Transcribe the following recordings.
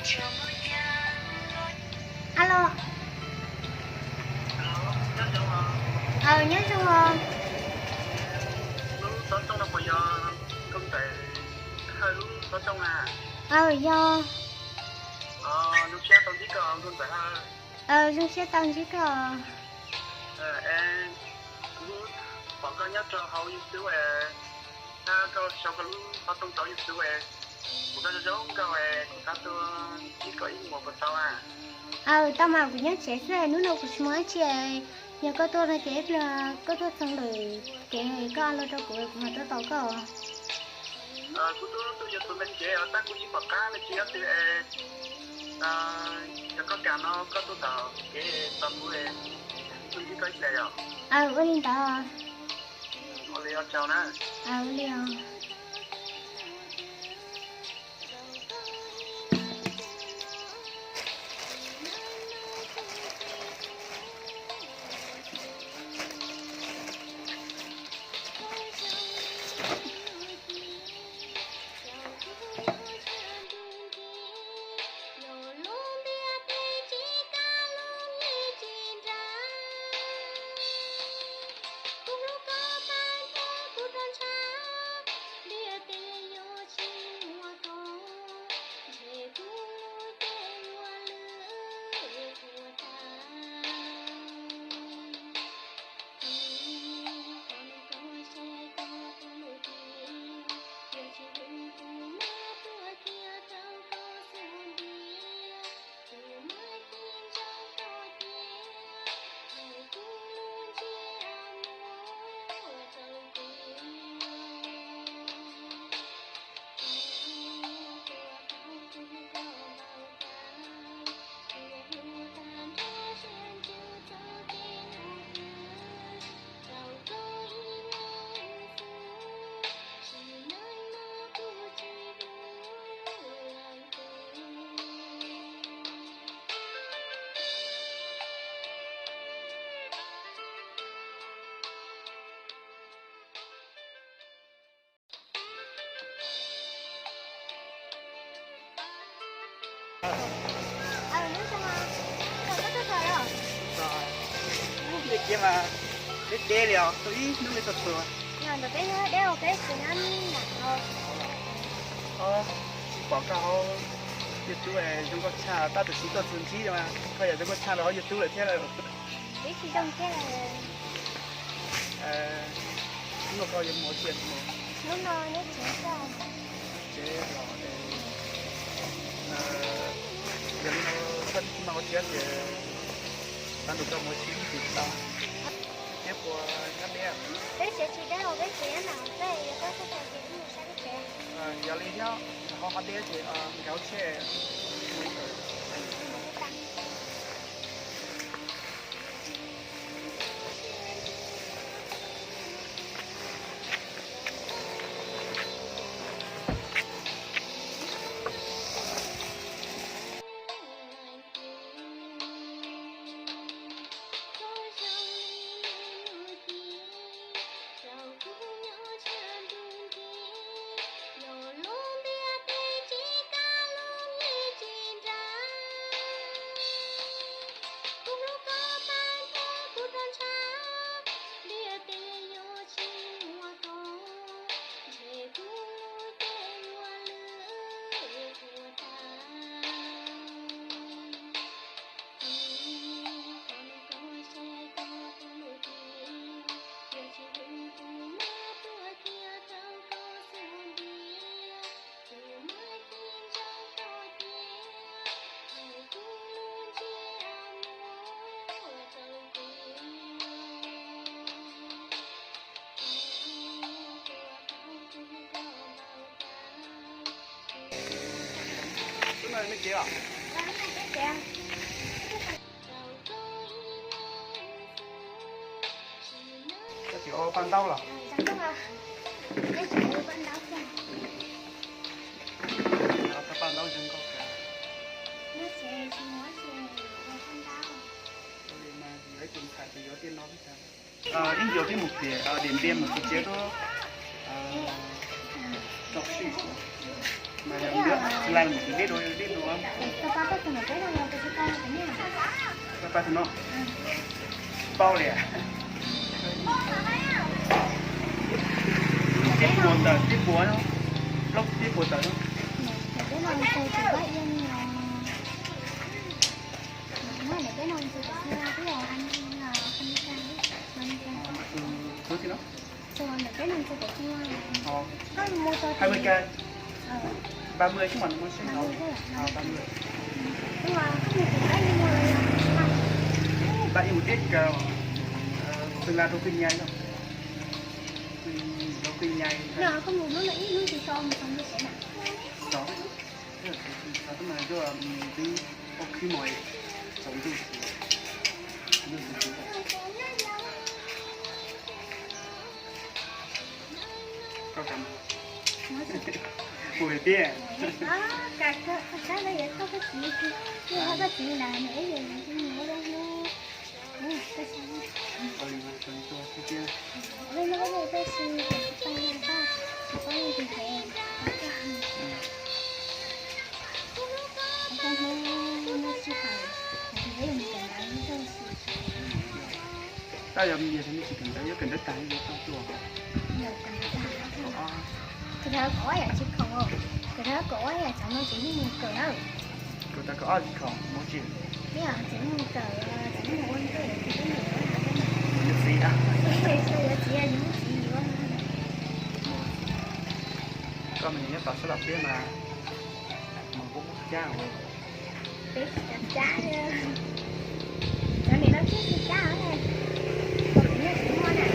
Alo. Aw, nyob zoo os. Aw, yog. Zoo siab tau ntsib koj. Aw, tau mas, kuv nyob tsev xwb, hnub no kuv tsis muaj dab tsi. Yog koj tuaj no ces ib pliag koj tuaj txog lawm ces koj alo rau kuv, kuv mam tuaj tos koj. Aw, ua li ntawd. Aw, ua li os. Ntawm peb nyob deb ua peb tsis nyob nram no. Tsis pom koj hauv YouTube zoo nkauj tshaj, tab sis tuaj txog ntsib koj yam zoo nkauj tshaj rau hauv YouTube lawm thiab lawm. Peb tsis zoo thiab. Hnub no koj yuav mus tsev mus? Hnub no nyob tsev xwb. Tsev los, yog li no koj tsis mus ua tsev ces tag nrho koj mus ua si ib chim tsis tau. Thiab puas nyob deb? Peb tsev tsis deb, peb tsev nyob nram hav pem, yog koj tuaj txog ces wb mus saib peb tsev. Yog li thiab, ho ho deb ces nkag hauv tsheb. Hnub no nyob tsev os? Koj tsis ua paj ntaub los? Tau paj ntaub zoo nkauj kawg. Ua li mas yuav ib tus ntxhais ces yuav tiag no xwb. Ib ncua peb mus pem Điện Biên mus txiv tsev tub rau sij. Laj mus deb dua deb dua. Koj pab tus no. Paub li. Tib puas tawm, tib puas no, plaub tib puas tawm no. Tus twg no? Hai mươi k, ba mươi chứ mà nó sẽ nói ba mươi. Ba mươi một ít kg, tương lai tôi kinh nhai rồi. Tôi kinh nhai. Đó. Thế là tôi, tôi, tôi mà cho mình cứ có khi mỏi sống tôi. Koj kam mus tiag. Tau yog me ntsis kawm ntawv, yuav kawm ntawv tag yuav tau tuaj. Kawm ntawv kom ob yam tsis khoom, kawm ntawv kom ob yam tseem no tseem mus kawm na. Kawm ntawv kom ob tsis khoom mus tsis. Ib yam tseem mus kawm, tseem mus ua ntej, tseem mus ua ntej. Yuav txiv na. Yuav txiv, yuav txiv yuav. Koj mas nyob tom sab Los Tsuas mas, mas kuv muaj cab. Peb tsis cab, cov niam no tsis cab ne, cov niam no tsis muaj na.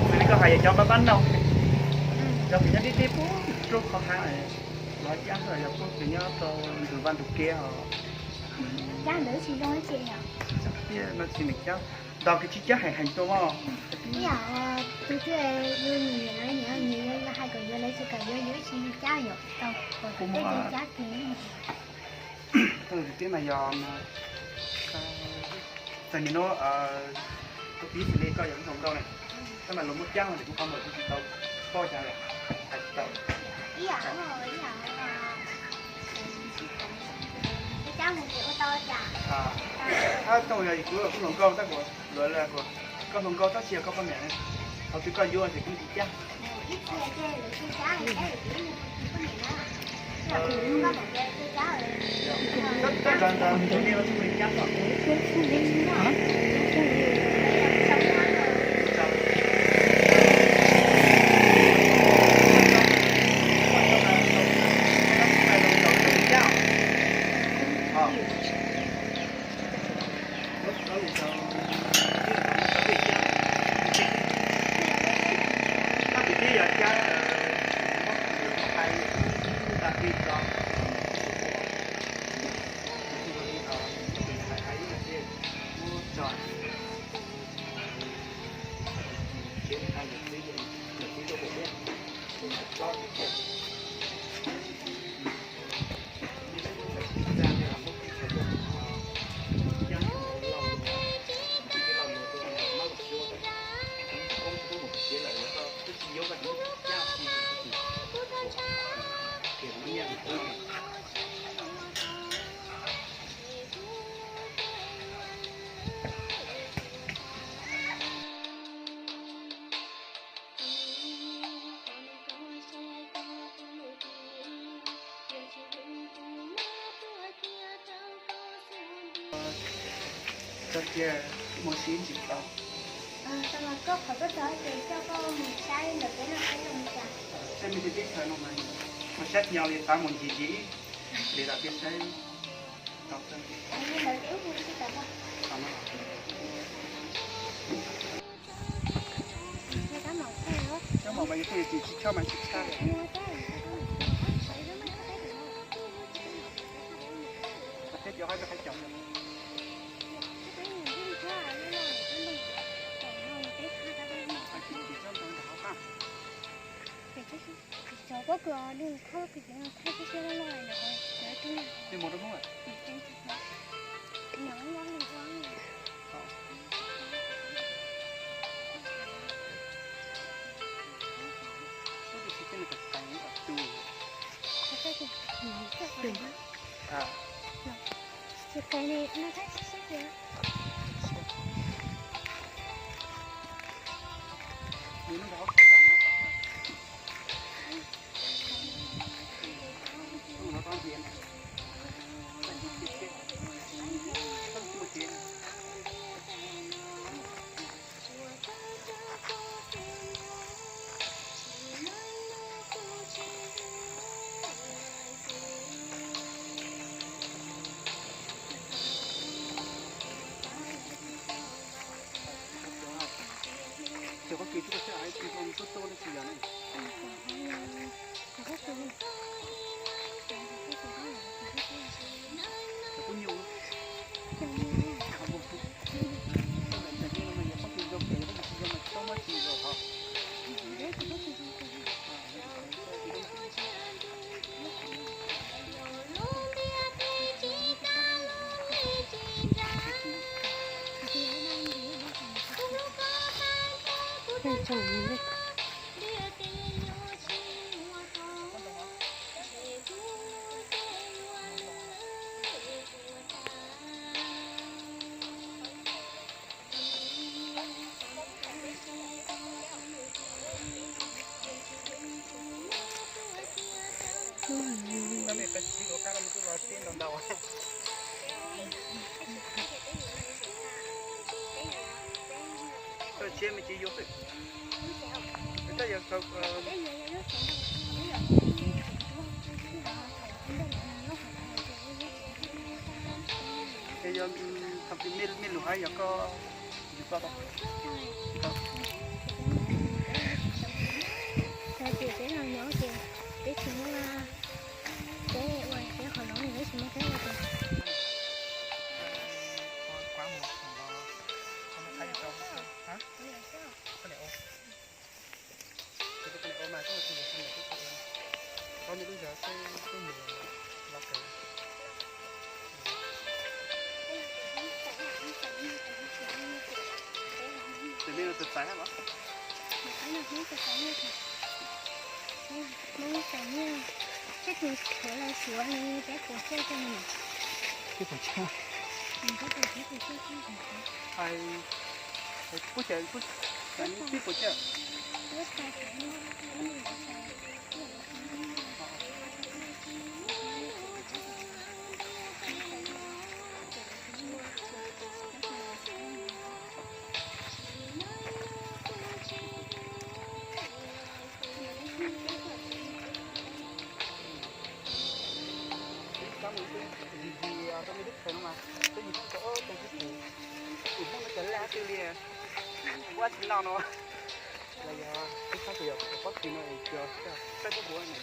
Xws li koj hais yog cov pab pab no, cov niam no tib tib pub rub qhov hav los cab xwb, yog pub niam no rau ntug vaj ntug kev os. Cab ntawd tsis zoo tsev yom. Tiag no tsis niam cab, ntaus kev tsis cab heev heev tuaj mog. Ib yam tus twg yuav nyiam no, nyiam nyiam yuav hais kom yuav lawv tsis kam yuav, yuav ib tsis cab yom, tau kom tej cab kiag. Tau tiag mas yog txawm nim no koj pib xws li koj yog lub hluas nkauj ne, koj mas luag muab cab mas kuv qhov mus kuv tsis tau poj cas hais tsis tau. Ib yam, ib yam, cab mus ces ua tau cas. Tau yog kuv lub hluas nkauj tab kuv luav li kuv, koj hluas nkauj tab sis yog koj poj niam ne, thaum twg koj yuav ces kuv tsis cab. Tag kis mus sib ntsis tau. Tag los koj qhov koj txog ces coj koj mus saib ntawm peb no saib zoo li cas. Saib me teb chaws no mas, mus saib nyo li qab mus ncig ncig li lawm peb saib tau xwb. Cov mom mas yus tej yus tsis tshaj mas tsis tshaj. Teb cov hab cov hab cov. Cov pob kws nws khob kws ces nws thaij tib si loj loj no. Nws mus rau Hmoob lawm. Ub, tus tsis tej nws kom teev kom tu. Tsiab me tsiv yuav xwb. Tej yog thaum me lus hais yog koj yus koj tau. Tag ces peb los nyob ces peb tsis muaj, peb ua peb qhov zoov peb tsis muaj peb ua tes. Tus me no tus txais los? Hmoob xav nyiaj, ces tus suav los suav nws peb puas tsiaj rau nws. Peb puas tsiaj? Peb puas tsiaj, peb puas tsiaj. Ib tsob mus xwb, yig yig rau me tub khaws no mas twb yig tau ob tug tib si. Tus Hmoob no cov laj twg li, ua tsis no no. Los yog ib tsob kuv yog pob kws no es tsuas saib pob huav no.